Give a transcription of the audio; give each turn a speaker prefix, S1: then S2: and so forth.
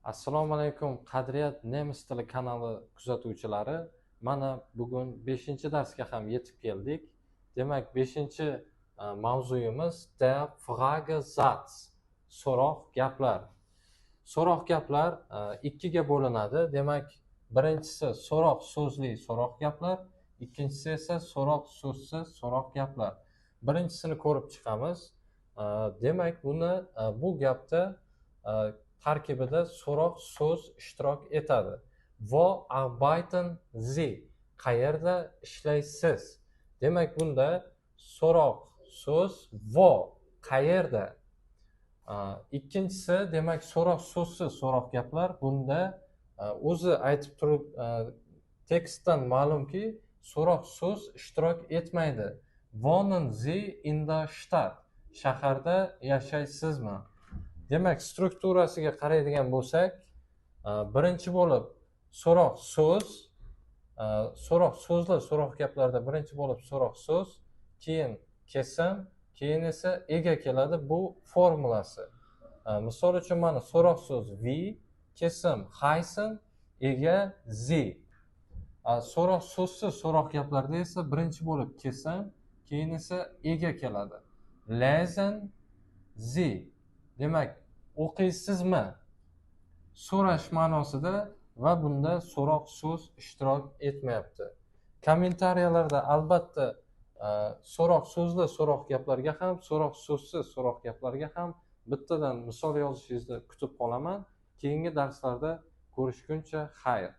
S1: Assalomu alaykum, Qadriyat nemis tili kanali kuzatuvchilari. Mana bugun 5-darsga ham yetib keldik. Demak, 5-mavzuyimiz der Fragesatz, so'roq gaplar. So'roq gaplar ikkiga bo'linadi. Demak, birinchisi so'roq so'zli so'roq gaplar, ikkinchisi esa so'roq so'zsiz so'roq gaplar. Birinchisini ko'rib chiqamiz. Demak, bu gapda tarkibida so'roq so'z ishtirok etadi. Wo arbeiten Sie? Qayerda ishlaysiz? Demak, bunda so'roq so'z wo, qayerda. Ikkinchisi, demak, so'roq so'zsiz so'roq gaplar. Bunda o'zi aytib turib, tekstdan ma'lumki, so'roq so'z ishtirok etmaydi. Wohnen Sie in der Stadt? Shaharda yashaysizmi? Demak, strukturasiga qaraydigan bo'lsak, birinchi bo'lib so'roq so'z, so'roq so'zli so'roq gaplarda birinchi bo'lib so'roq so'z, keyin kesim, keyin esa ega keladi. Bu formulasi. Misol uchun, mana so'roq so'z wie, kesim heißen, ega Sie. So'roq so'zsiz so'roq gaplarda esa birinchi bo'lib kesim, keyin esa ega keladi. Lesen Sie. Demak, o'qiysizmi? So'rash ma'nosida va bunda so'roq so'z ishtirok etmayapti. Kommentariyalarda albatta so'roq so'zli so'roq gaplarga ham, so'roq so'zsiz so'roq gaplarga ham bittadan misol yozishingizni kutib qolaman. Keyingi darslarda ko'rishguncha xayr.